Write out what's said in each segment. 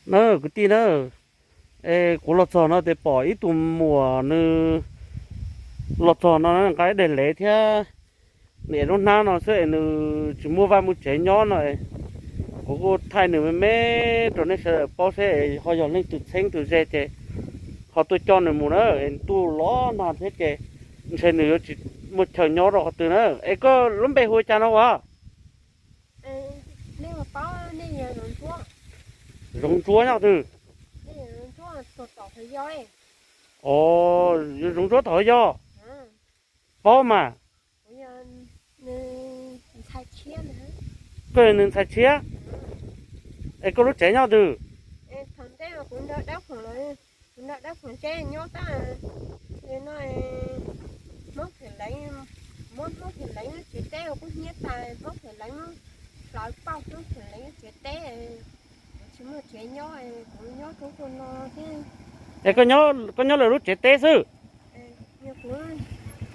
Na kwv tij na, es kuv los txog no ces pom ib tug muam nws los txog no nqa ib daim lev thiab niam lub hnab no xwb es nws tsis muaj vaj muaj tsev nyob no. Kuv kuj thaij nws me me rau nej sawv daws paub seb ho yog leej twg txheeb twg ze ces ho tuaj coj nws mus na. Es ntuj los nag thiab ces ntshe nws yuav tsis muaj chaw nyob rau qhov twg na. Es koj lub npe hu cas no as? Zoov Ntsuab nyob twg? Os, Zoov Ntsuab tom Hauv Yog. Paub mas. Koj yog nws ntxhais tshiab. Es koj lub tsev nyob twg? Es koj nyob lawv lub tsev teb xwb? Kuv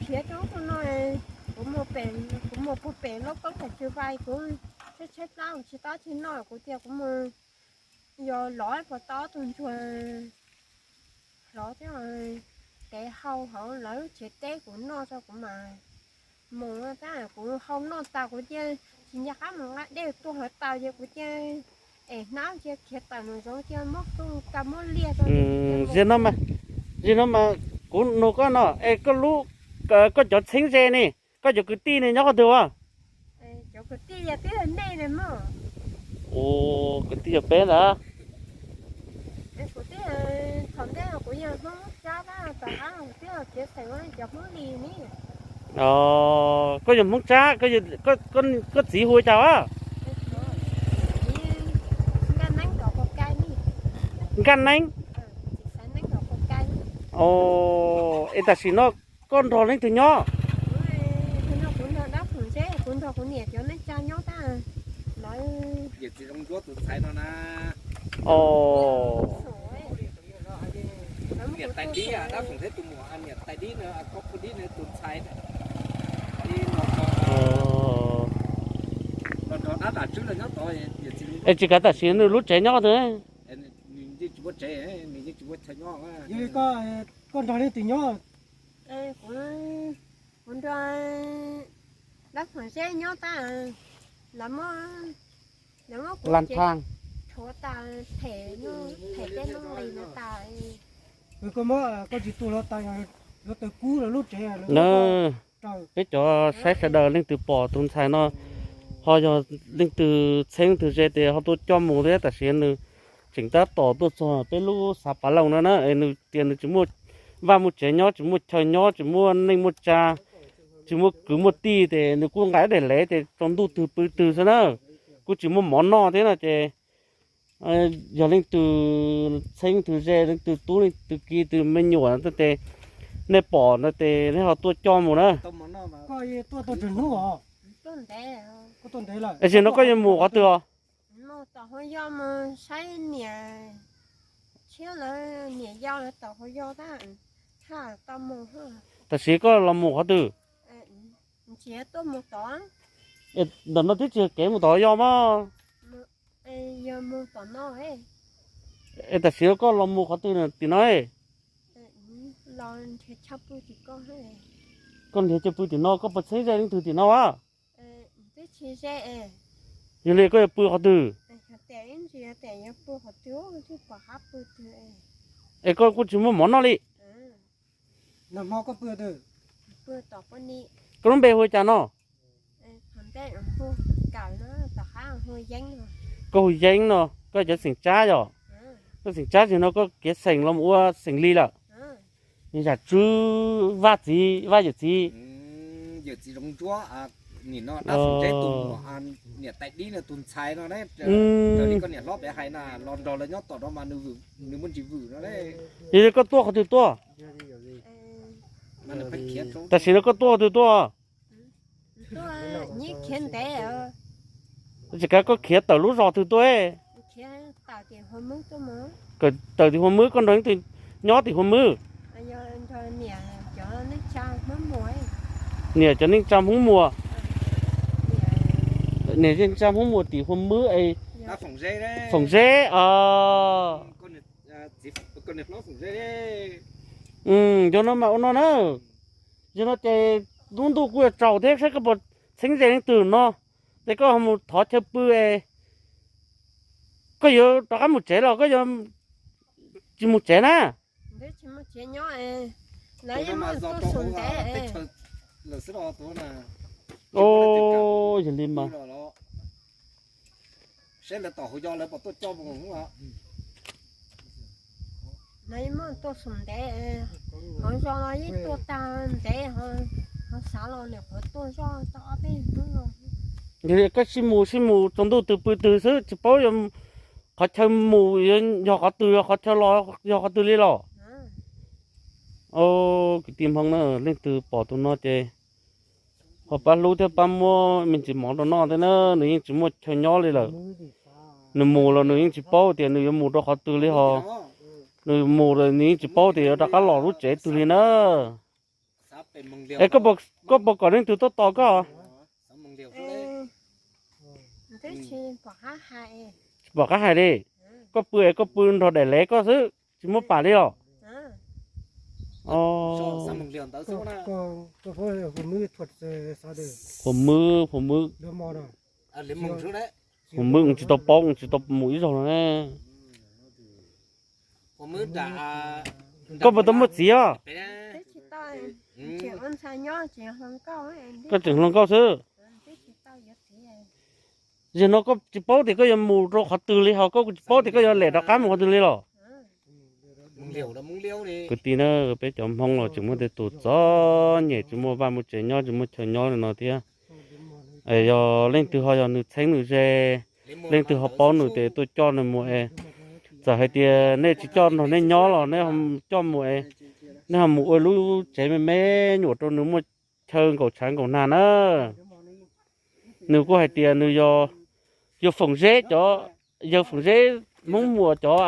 khiav rau no, kuv mus pem lub koob thaum twg vais kuv tshaib tshaib plab tsis tob tsis noj kuv tias kuv mus yos lov puas tob tus ntsuag hlob thiab kev hau hauv lawv lub tsev teb kuv noj tso kuv mam mus tab kuv hau noj tas kuv cia tsis nco qab mus nqa dej tuaj hauv taws ces kuv cia es hnab cia khiav tawm mus zoov cia muab koj ka muab liag rau. Ziag no mas, ziag no mas kuv nug koj no es koj lub, koj cov txheeb ze ne, koj cov kwv tij ne nyob qhov twg as? Kwv tij yog peb ntag. Koj yog Hmoob Tsab, koj txiv hu cas as? Nkaj Neeb. Es tam sim no koj nrog leej twg nyob? Niam tais dib, dab Foom thiab tus muam, niam tais dib, koj phooj dib tus ntxhais, los nrog dab Dam Tswb los nyob tod. Es tsis kav tam sim nws lub tsev nyob twg? Nws yeej tsis muaj tsev, nws yeej tsis muaj chaw nyob. Yog li koj, koj nrog leej twg nyob? Kuv nrog dab Foom Zeb nyob tab, lawv muab, lawv muab kuv Lan Thaj rhuav tas, them, them tej noob nqis no tas. Koj muab, koj tsis tuaj los tas, yuav tawg kub lawv lub tsev. Peb cov saib sawv daws leej twg pom tus ntxhais no ho yog leej twg txheeb twg ze ces ho tuaj coj mus thiab. Tam sim nws tseem tab tom tuaj txog peb lub xav Pav Loos no na, es nws tias nws tsis muaj vaj muaj tsev nyob, tsis muaj chaw nyob, tsis muaj neej muaj tsa, tsis muaj kwv muaj tij, ces nws kuj nqa ib daim lev ces tsaus ntuj twg pw twg xwb na, kuj tsis muaj mov noj thiab no ces yog leej twg txheeb twg ze, leej twg tub leej twg ki twg me nyuam no ces nej pom no ces nej ho tuaj coj mus na. Es zaum no koj yuav mus qhov twg os? Mus tom Hua Yog mus saib niam tshiab lawv, niam yau lawv tom Hua Yog tab, tau mus. Tam sim koj los mus qhov twg? Tsis tuaj mus tod. Ntawm no twb tsis yog kev mus tom Hua Yog mas. Yog mus tom no. Es tam sim no koj los mus qhov twg tim no? Los nrhiav chaw pw tim ko. Koj nrhiav chaw pw tim no, koj puas txheeb ze leej twg tim no as? Twb tsis ze. Yog li koj yuav pw qhov twg? Es koj kuj tsis muaj mov noj li. Koj lub npe hu cas no? Koj hu Yeeb no, koj cov xeem Tsab yog? Koj xeem Tsab tsis no koj kev xeem los ua xeem Lis lawm? Yam Tswb, Vaj txiv, Vaj yawm txiv. Yawm txiv Zoov Ntsuab, nim no dab Foom Zeb tus muam, niam tais dib no tus ntxhais no, raws li koj niam hlob pem hais na, los nrog lawv nyob tom no mas nws muaj ntsis vwm no. Yog li koj tuaj qhov twg tuaj? Tam sim no koj tuaj qhov twg tuaj? Tsis kav koj khiav tawm lub zos twg tuaj? Tawm tim Hua Mwb, koj nrog leej twg nyob tim Hua Mwb? Niam cov neej tsa Hmoob Muas. Niam neej tsa Hmoob Muas tim Hua Mwb es Foom Zeb os. Yog no mas ua no na. Yog no ces lub ntuj kuj yuav tsaus thiab, saib koj puas txheeb ze leej twg no, ces koj ho mus thov chaw pw es koj yuav rov qab mus tsev los koj yuav tsis mus tsev na? Yog li mas Yog li koj sib mus sib mus tsaus ntuj twg pw twg xwb, tsis paub qhov chaw mus yog qhov twg, qhov chaw los yog qhov twg li los? Kwv tij Hmoob na, leej twg pom tus no ces ho pab hlub thiab pab muab me ntsis mov rau noj thiab na, nws yeej tsis muaj chaw nyob li lawm. Nws mus los nws yeej tsis paub tias nws yuav mus rau qhov twg li ho. Nws mus los nws yeej tsis paub tias yuav rov qab los lub tsev twg li na. Es koj puas kom leej twg tuaj tos koj? Tsis pom qab hais li. Koj pw es koj pw nrog daim lev koj xwb, tsis muaj pam li os. Qhuas mwb, qhuas mwb, qhuas mwb, tsis tau paub, tsis tau mus ib zaug no ne. Koj puas tau muaj txiv os? Koj tseem hluas nkauj xwb. Zaum no koj tsis paub tias koj yuav mus rau qhov twg li ho koj tsis paub tias koj yuav lem rov qab mus qhov twg li los? Kwv tij na, peb cov Hmoob los tseem muaj tej tus txom nyem tsis muaj vaj muaj tsev nyob tsis muaj chaw nyob li no thiab. Yog leej twg ho yog nws txheeb nws ze, leej twg ho paub nws ces tuaj coj nws mus es. Txawm hais tias nej tsis coj nrog nej nyob los nej coj mus es, nej ho mus ua lub tsev me me nyuam rau nws muaj chaw nkaum tshav nkaum nag na. Nws kuj hais tias nws yog, yog Foom Zeb cov, yawg Foom Zeb Hmoob Muas cov,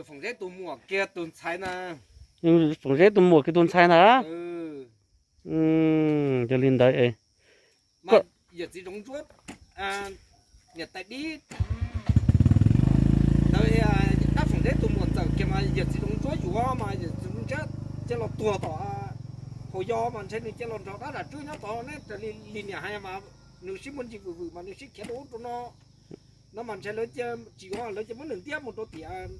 Foom Zeb tus muam kiag tus ntxhais ntag. Yog li ntawd es, niam tais dib, dab Foom Zeb tus muam ntxawm kiag mas yawm txiv Zoov Ntsuab yuav mas yawm txiv Zoov Ntsuab cia los tuag tom Hauv Yos mas ntshe nws cia los nrog dab Zam Tswb nyob tod ne. Raws li niam hais mas nws sib muaj ntsis vwm vwm mas nws sib khiav rau ub rau no, no mas ntshe lawv cia tsis yuav lawv cia muab nws ntiab mus rau tiam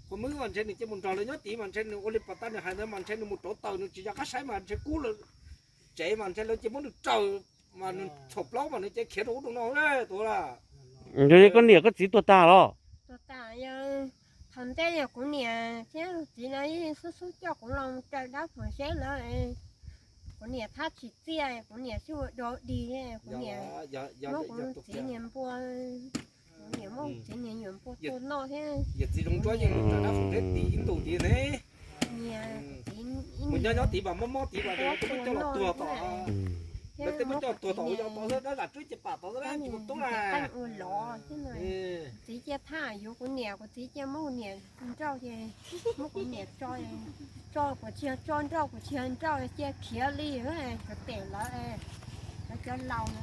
Qhua Mwb mas ntshe nws cia mus nrog lawv nyob tid mas ntshe nws ua li pas tag nws hais ntawd mas ntshe nws mus rauv taws nws tsis nco qab saib mas ntshe kub lawm tsev mas ntshe lawv cia muab nws raws mas nws txhaum plaub mas nws cia khiav rau ub rau no tuag lawm. Yog li koj niam koj txiv tuag tag los? Thaum ntej yog kuv niam thiab txiv lawv xub xub coj kuv los raws dab Foom Zeb lawv. Kuv niam thab tsis txiaj, kuv niam sib ua dog dig, kuv niam muab kuv txiv niag npua, kuv niam muab kuv txiv niag nyuam npua tua noj thiab. Niag kuv txiv ib niag tua noj thiab, thiab muab kuv niam qeej ua lov thiab no. Kuv txiv cia thab yuav kuv niam, kuv txiv cia muab kuv niam nrauj ces muab kuv niam tso, tso kuv tsis yog tso nrauj, kuv tsis yog nrauj cia khiav li, kuv tem lawv, lawv cov laus na.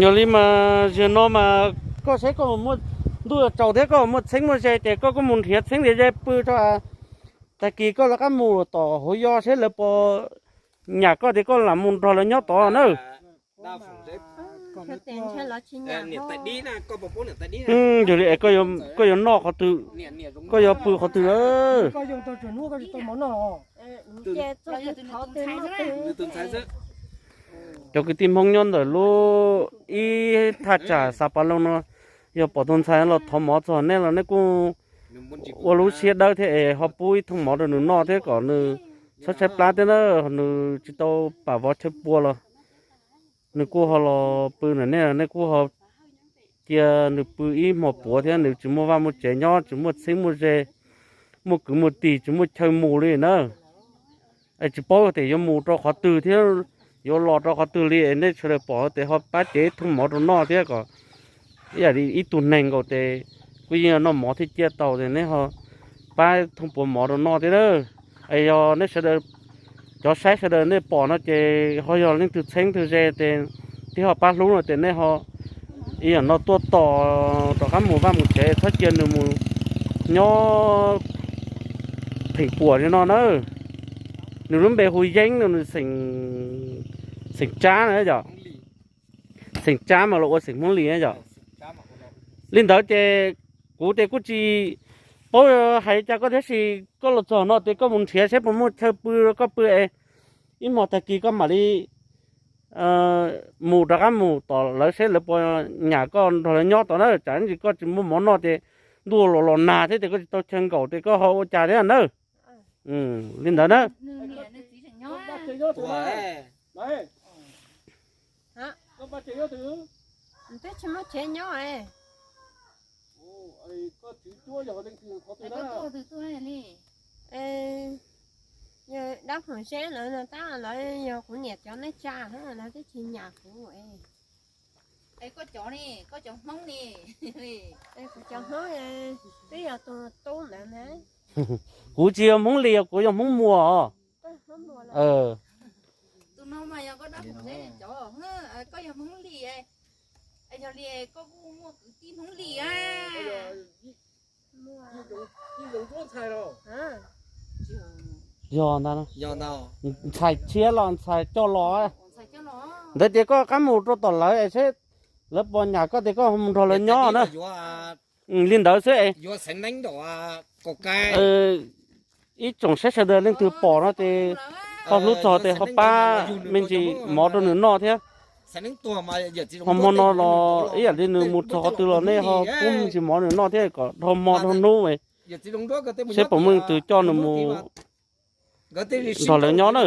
Yog li mas zaum no mas koj saib koj muaj ntuj tsaus thiab koj muaj txheeb muaj ze ces koj kuj mus nrhiav txheeb nrhiav ze pw tso. Tag kis koj rov qab mus tom Hauv Yos seb lawv puas nyam koj tias koj lam mus nrog lawv nyob tod na. Yog li es koj yuav noj qhov twg, koj yuav pw qhov twg na? Cov kwv tij Hmoob nyob ntawm lub ib thaj tsam Xav Pas Loos no, yog pom tus ntxhais los thov mov txog nej los nej kuj ua lub siab dawb thiab es ho pub ib thooj mov rau nws noj thiab kom nws txhob tshaib plab thiab na. Nws tsis tau pam vov chaw pua los nws kuj ho los pw ntawm nej, nej kuj ho cia nws pw ib hmo puav thiab, nws tsis muaj vaj muaj tsev nyob, tsis muaj txheeb muaj ze, muaj kwv muaj tij tsis muaj chaw mus li na. Es tsis paub tias yuav mus rau qhov twg thiab yuav los rau qhov twg li, es nej sawv daws pom tes ho pab cev thooj mov rau noj thiab kom ib yam li ib tug neeg nkaus tes kuj yeej noj mov thiab ciaj tau tes nej ho pab thooj puav mov rau noj thiab na. Es yog nej sawv daws, cov saib sawv daws nej pom no ces ho yog leej twg txheeb twg ze tes thiab ho pab hlub no ces nej ho Ib yam no tuaj tos rov qab mus vaj mus tsev, txhob cia nws mus nyob Pheem Kuam li no na. Nws lub npe hu Yeeb no, nws xeem Tsab na yom. Xeem Tsab mas los ua xeem Hmoob Lis na yom. Li ntawd ces kuv ces kuj tsis paub hais cas koj thiab, sis koj los txog no ces koj mus nrhiav seb puas muaj chaw pw koj pw es ib hmo tag kis koj mam li mus rov qab mus tom lawv seb lawv puas nyam koj nrog lawv nyob tod na. Tsam ntsis koj tsis muaj mov noj ces ntuj los los nag thiab ces koj tsis tau chaw nkaum ces koj ho ua cas thiab na. Li ntawd na. Twb tsis muaj tsev nyob. Dab Hmoob Zeb lawv no tab lawv yog kuv niam cov neej tsa, lawv twb tsis nyam kuv. Es koj cov ne, koj cov Hmoob ne? Kuv cov Hmoob twb yog tus tub ntawd na. Kuv tsis yog Hmoob Lis, kuv yog Hmoob Muas. Tus no mas yog koj dab Hmoob Zeb cov, koj yog Hmoob Lis, yog li koj kuj muaj kwv tij Hmoob Lis a. Yog ntag, ntxhais tshiab los ntxhais coj los. Ntawd ces koj rov qab mus rau tom lawv es seb lawv puas nyam koj ces koj mus nrog lawv nyob na. Li ntawd xwb es ib tsoom saib sawv daws leej twg pom no ces ho hlub txog ces ho pab me ntsis mov rau nws noj thiab. Ho hmo no los ib yam li nws mus txog qhov twg los nej ho pub me ntsis mov nws noj thiab kom dhau hmo dhau hnub seb puas muaj leej twg coj nws mus nrog lawv nyob na.